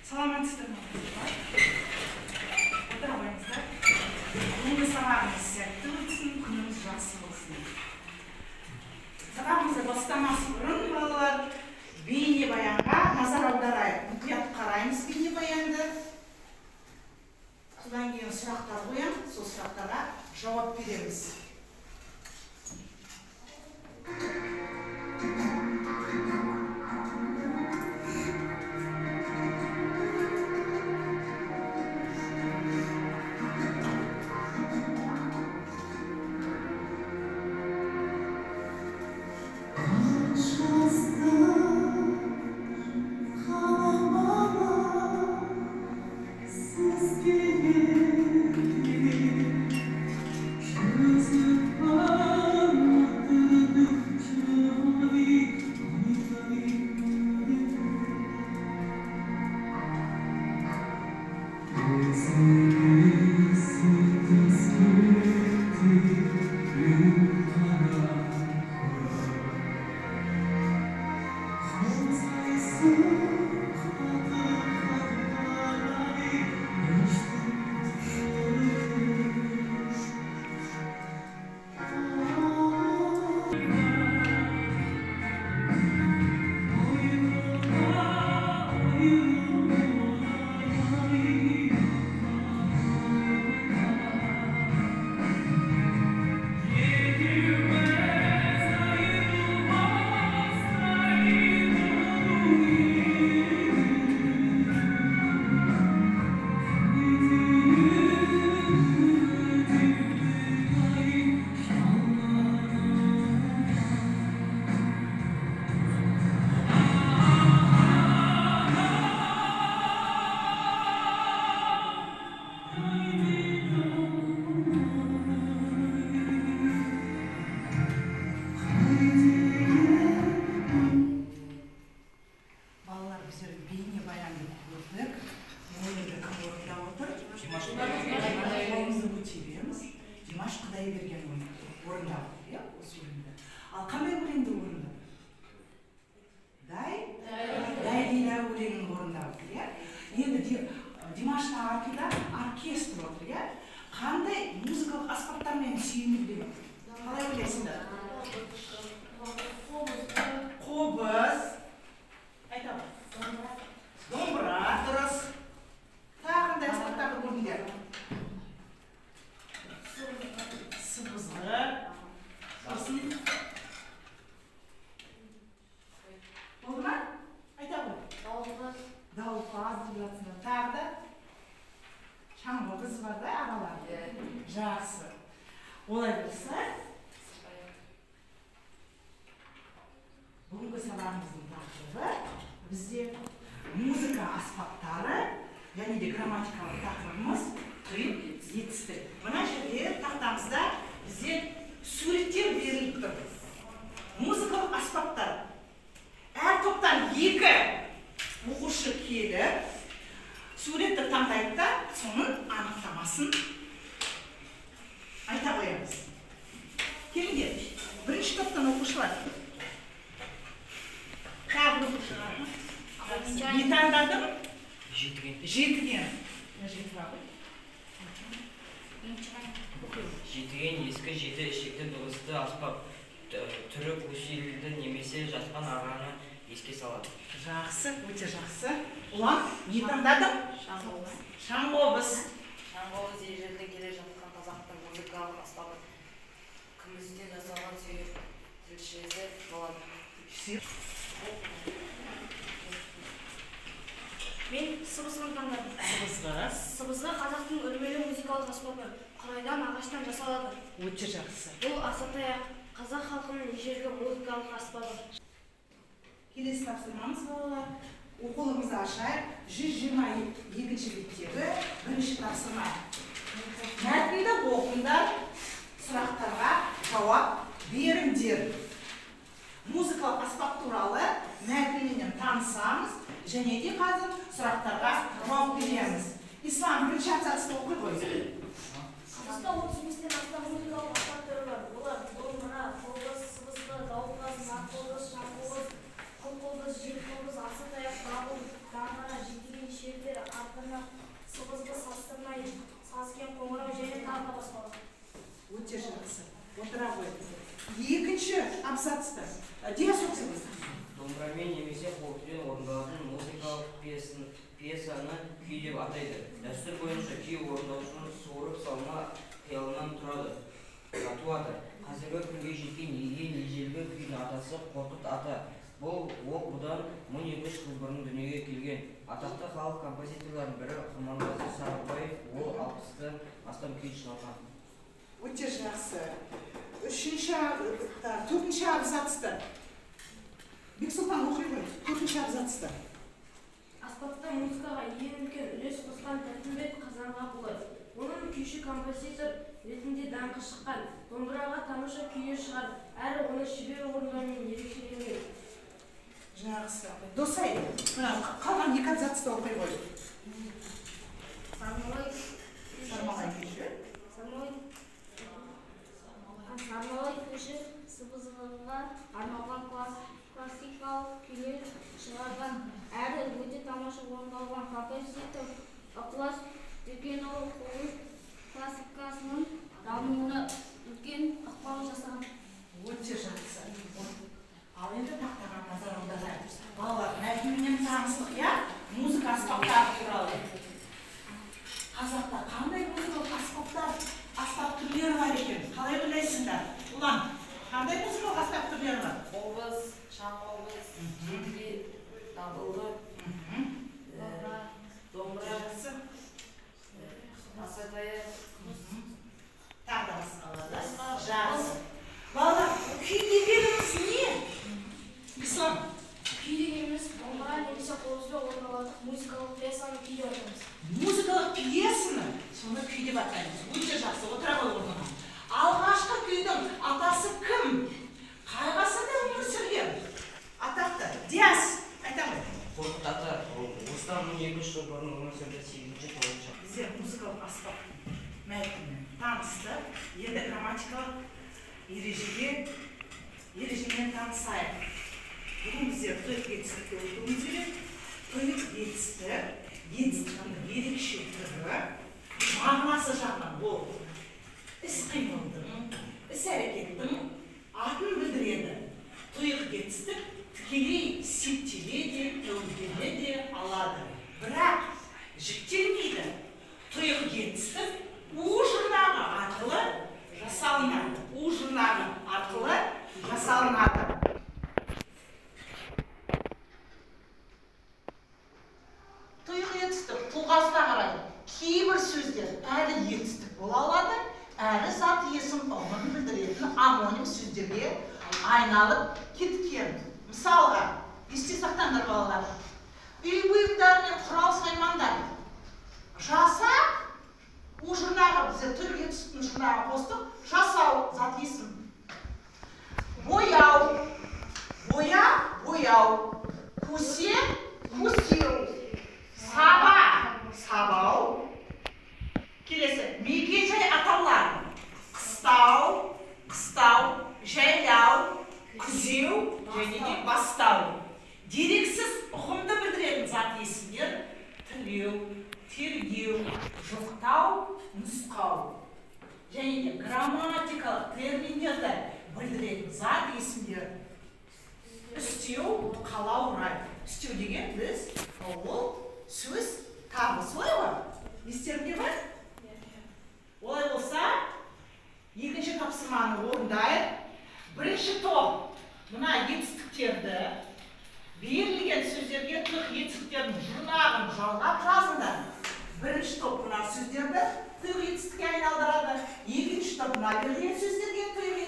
Саламатсыздар ма, оқушылар? Отыра қойыңыздар. Бүгінгі сабағымыз сәтті өтсін, күніміз жақсы болсын. Сабағымызды бастамас бұрын, балалар, бейнебаянға назар аударайық. Мұқият қараймыз бейнебаянды. Содан кейін сұрақтар қоямын, сол сұрақтарға жауап береміз. Балалар, біздер бейнебаянды көрдік. Өлеңді кім орындап отыр? Қолымызды көтереміз. Димаш Құдайберген орындап отыр, иә, осы өлеңді. Ал қандай өлеңді орындады? Дай? Дай Лейла өлеңін орындап отыр, иә? Енді Димаштың артында оркестр отыр, иә? Қандай музыкалық аспаптармен сүйемелдеп отыр? Қалай ойлайсыңдар? Қобыз. Айта ғой. Домбыра, дұрыс. Тағы қандай аспаптарды көрдіңдер? Сыбызғы. Сосын болды ма? Айта ғой. Дауылпаз деп жатсыңдар. Тағы да шаңқобыз бар да араларында. Жақсы. Олай болса, бүгінгі сабағымыздың тақырыбы бізде музыка аспаптары және де грамматикалық тақырыбымыз қиын етістік. Мына жерде тақтамызда бізде суреттер беріліп тұр. Музыкалық аспаптар. Әр топтан екі оқушы келіп, суретті таңдайды да, соның анықтамасын айта қоямыз. Келіңдер, бірінші топтан оқушылар. Тағы бір оқушыға. Не таңдадың? Жетіген. Жетіген. Мына жерге тұра ғой. Жетіген ескі жеті ішекті дыбысты аспап түрі көселді немесе жатқан араны еске салады. Жақсы, өте жақсы. Ұлан, не таңдадың? Шаңқобыз. Шаңқобыз. Шаңқобыз ежелден келе жатқан қазақтың музыкалық аспабы. Күмістен жасалған сүйір тілшесі болады. Мен сыбызғыны таңдадым. Сыбызғы. Сыбызғы қазақтың үрмелі музыкалық аспабы. Құрайдан, ағаштан жасалады. Өте жақсы. Бұл асатаяқ қазақ халқының ежелгі музыкалық аспабы. Келесі тапсырмамыз, балалар. Оқулығымызды ашайық. 122 беттегі бірінші тапсырма. Мәтінді оқыңдар, сұрақтарға жауап беріңдер. Музыкалық аспап туралы мәтінменен танысамыз және де қазір сұрақтарға жауап береміз. Ислам, бірінші абзацты оқи ғой. Қазақта 35-тен астам музыкалық аспап түрі бар. Олар домбыра, қобыз, сыбызғы, дауылпаз, нарқобыз, шаңқобыз, қылқобыз, желқобыз, асатаяқ, дабыл, домбыра, жетіген, шертпе. Пьесаны күй деп атайды. Дәстүр бойынша күй орындаушының суырып салма қиялынан туады. Қазіргі күнге жеткен ең ежелгі күйдің атасы Қорқыт ата. Ол бұдан 1200 жыл бұрын дүниеге келген. Атақты халық композиторларының бірі Құрманғазы Сарыбаев, ол 60-тан астам күй шығарған. Өте жақсы. Төртінші абзацты. Бексұлтан оқи ғой. Төртінші абзацты. Аспапта музыкаға ең үлкен үлес қосқан Тәттімбет Қазанғапұлы. Оның күйші композитор ретінде даңқы шыққан, домбыраға тамаша күйлер шығарып, әрі оны шебер орындаумен ерекшеленген. Жақсы. Досай, мына қалған екі абзацты оқи ғой. Сармалай күйші. Сармалай күйші сыбызғыға арналған классикалық күйлер шығарған, әрі өте тамаша орындалған композитор Ықылас Дүкенұлы қобыз классикасының дамуына үлкен ықпал жасаған. Өте жақсы. Ал енді тақтаға назар аударайық. Балалар, мәтінмен таныстық, иә? Музыка аспаптары туралы. Қазақта қандай музыкалық аспаптар, аспап түрлері бар екен? Қалай ойлайсыңдар? Ұлан, қандай музыкалық аспап түрлері бар? Қобыз, шаңқобыз, жетіге, дабылды, домбыра, асатаяқ. Тағы да басқалары. Жақсы. Балалар, күй дегеніміз не? Ислам. Күй дегеніміз домбыра немесе қобызбен орындалатын музыкалық пьесаны күй деп атаймыз. Музыкалық пьесаны соны күй деп атаймыз. Өте жақсы, отыра ғой орнына. Алғашқы күйдің атасы кім? Қай ғасырда өмір сүрген? Атақты. Диас, айта ғой. Қорқыт ата, осыдан 1200 жыл бұрын өмір сүрді, 8-9-шы. Біздер музыкалық аспап мәтінімен таныстық. Енді грамматикалық ережемен танысайық. Бүгін біздер тұйық етістікті өтуіміз керек. Тұйық етістік, етістіктің ерекше түрі, мағынасы жағынан ол іс-қимылдың, іс-әрекеттің атын білдіреді. Тұйық етістік тікелей септеле де, тәуелделе де алады. Бірақ жіктелмейді. Тұйық етістік у жұрнағы арқылы жасалынады. У жұрнағы арқылы жасалынады. Тұйық етістік тұлғасына қарай кейбір сөздер әрі етістік бола алады, әрі зат есім ұғымын білдіретін омоним сөздерге айналып кеткен. Мысалға, есте сақтаңдар балалар. Үй бұйымдары мен құрал саймандар. Жаса, у жұрнағы бізде тұйық етістіктің жұрнағы қостық, жасау зат есім. Бояу, боя, бояу. Көсе, көсеу. Саба, сабау. Келесі, мекен-жай атаулары. Қыстау, қыстау, жайлау, күзеу және де бастау. Дерексіз ұғымды білдіретін зат есімдер тілеу, тергеу, жоқтау, нұсқау. Және де грамматикалық терминдерді білдіретін зат есімдер үстеу, қалау, рай. Үстеу деген біз ол сөз табы, солай ғой? Естеріңде бар? Олай болса, екінші тапсырманы орындайық. Бірінші топ мына етістіктерді берілген сөздерге тұйық етістіктердің жұрнағын жалғап жазыңдар. Бірінші топ мына сөздерді тұйық етістікке айналдырады. Екінші топ мына берілген сөздерге тұйық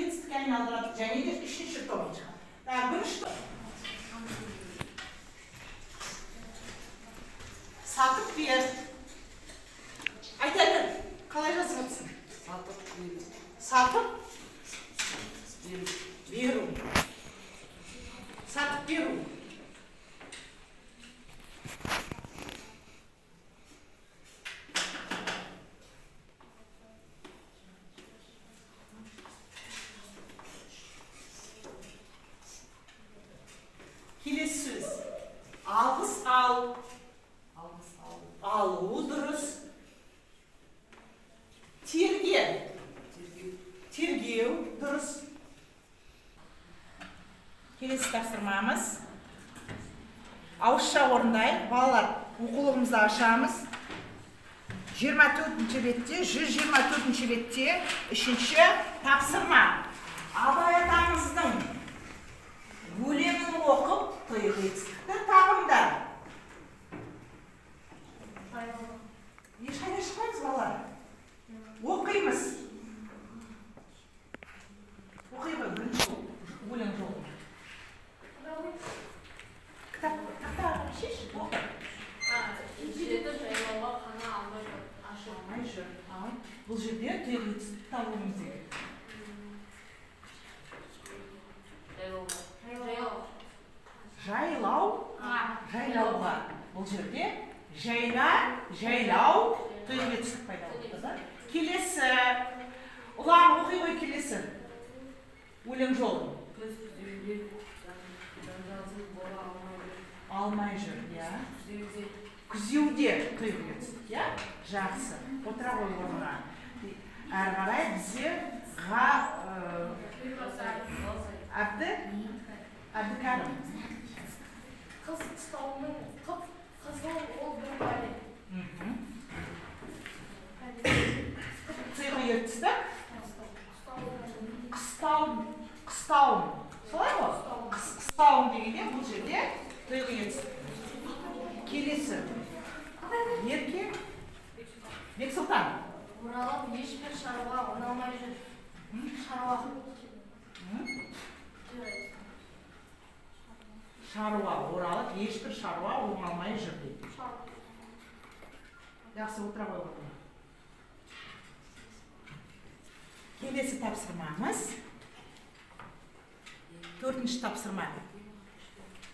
етістікке айналдырады. Және де үшінші топ. Бірінші топ. Сатып бер. Айта бер. Қалай жазып отырсың? Сатып беру. Сатып беру. Сатып беру. Келесі сөз. Алғыс ал. Алғыс алу. Алу дұрыс. Терге. Тергеу. Тергеу дұрыс. Келесі тапсырмамыз. Ауызша орындайық. Балалар, оқулығымызды ашамыз. 24-ші бетте, 124-ші бетте 3-ші тапсырма. Абай атамыздың өлеңін оқып, тұйық етістікті табыңдар. Ешқайда шықпаймыз, балалар. Оқимыз. Оқи ғой, бірінші өлең жолын. Кітап тақтаға шеш, оқы. Жеті жайлауға қана алмай жүр. Бұл жерде тұйық етістікті табуымыз керек. Жайлау, жайлауға. Бұл жерде жайла, жайлау, тұйық етістік пайда болды. Келесі. Ұлан, оқи ғой келесі. Өлең жолын. Алмай жүр, иә. Күзеуде тұйық етістік, иә? Жақсы. Отыра ғой орнына. Әрі қарай бізде Әбдікәрім. Қыз қыстауының қып қызыл ол бір бәле. Тұйық етістік? Қыстауым. Қыстауым. Солай ғой? Қыстауым дегенде бұл жерде тұйық етістік. Келесі. Ерке. Бексұлтан. Оралып ешбір шаруа оңалмай жүр. Шаруа. Шаруа оралып ешбір шаруа оңалмай жүр дейді. Жақсы, отыра ғой орнына. Келесі тапсырмамыз. 4-ші тапсырма.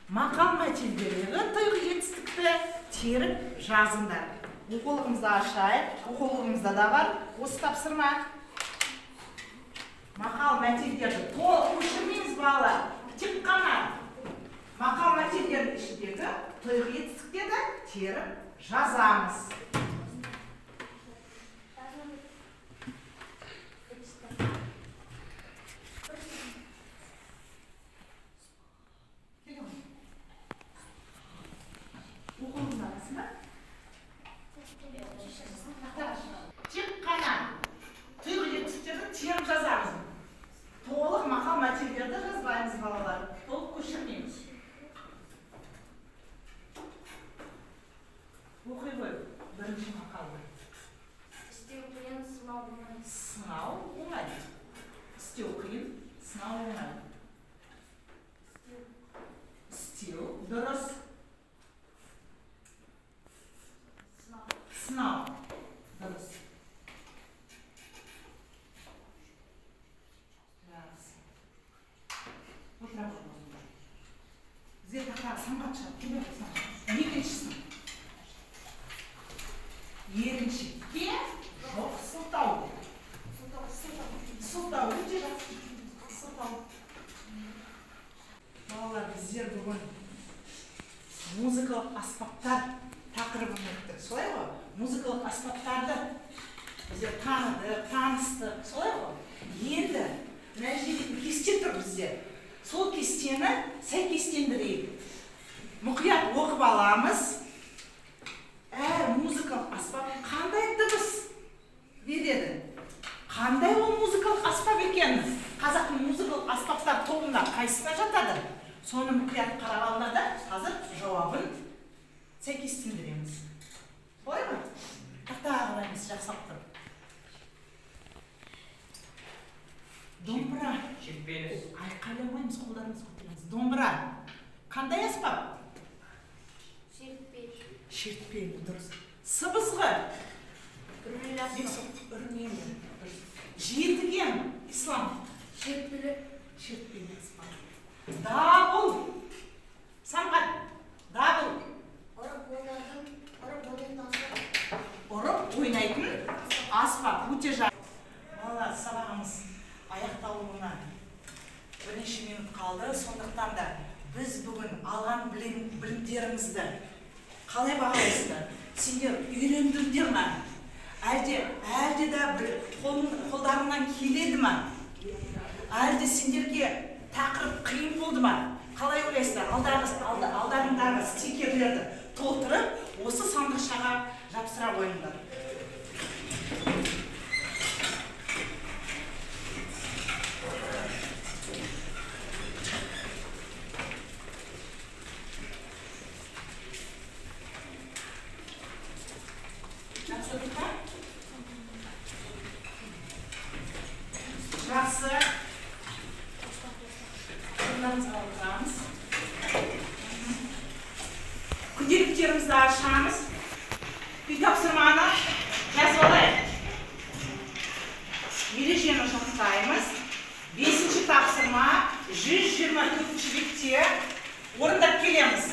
Мақал мәтелдердегі тұйық етістікті теріп жазыңдар. Оқулығымызды ашайық. Оқулығымызда да бар осы тапсырма. Мақал мәтелдерді толық көшірмейміз, балалар. Тек қана мақал мәтелдердің ішіндегі тұйық етістіктерді теріп жазамыз. Тек қана тұйық етістіктерді теріп жазамыз. Толық мақал мәтелдерді жазбаймыз, балалар. Толық көшірмейміз. Оқи ғой бірінші мақалды. Істеу қиын, сынау оңай. Сынау оңай. Істеу қиын, сынау оңай. Істеу дұрыс. Сынау дұрыс. Жақсы. Отыра ғой. Бізге тақтаға самғат шығады. Келе самғат. Екіншісін. Еріншекке жоқ сылтау. Сылтау өте жақсы. Сылтау. Балалар, біздер бүгін музыкалық аспаптар тақырыбын өттік. Солай ғой? Музыкалық аспаптарды біздер таныдық, таныстық. Солай ғой? Енді мына жерде кесте тұр бізде. Сол кестені сәйкестендірейік. Мұқият оқып аламыз. Әр музыкалық аспап қандай дыбыс береді? Қандай ол музыкалық аспап екенін? Қазақтың музыкалық аспаптар тобына қайсысына жатады? Соны мұқият қарап алынады да, қазір жауабын сәйкестендіреміз. Солай ма? Тақтаға қараймыз, жақсылап тұрып. Домбыра. Шертпелі. Айқайламаймыз, қолдарымызды көтереміз. Домбыра. Қандай аспап? Шертпелі. Шертпелі, дұрыс. Сыбызғы. Үрмелі аспап. Үрмелі. Жетіген. Ислам. Шертпелі. Шертпелі аспап. Дабыл. Самғат. Дабыл. Ұрып ойнайтын аспап. Ұрып ойнайтын аспап. Өте жақсы. Балалар, сабағымыз аяқталуына бірнеше минут қалды. Сондықтан да біз бүгін алған білімдерімізді қалай бағалайсыздар? Сендер үйрендіңдер ме? Әлде де бір қолдарыңнан келеді ме? Әлде сендерге тақырып қиын болды ма? Қалай ойлайсыздар? Алдарыңдағы жаңағы стикерлерді толтырып, осы сандықшаға жапсыра қойыңдар. Жапсырдық па? Жақсы. Орындарымызға отырамыз. Күнделіктерімізді ашамыз. Үй тапсырманы жазып алайық. Ережені жаттаймыз. 5-ші тапсырма 124-ші бетте орындап келеміз.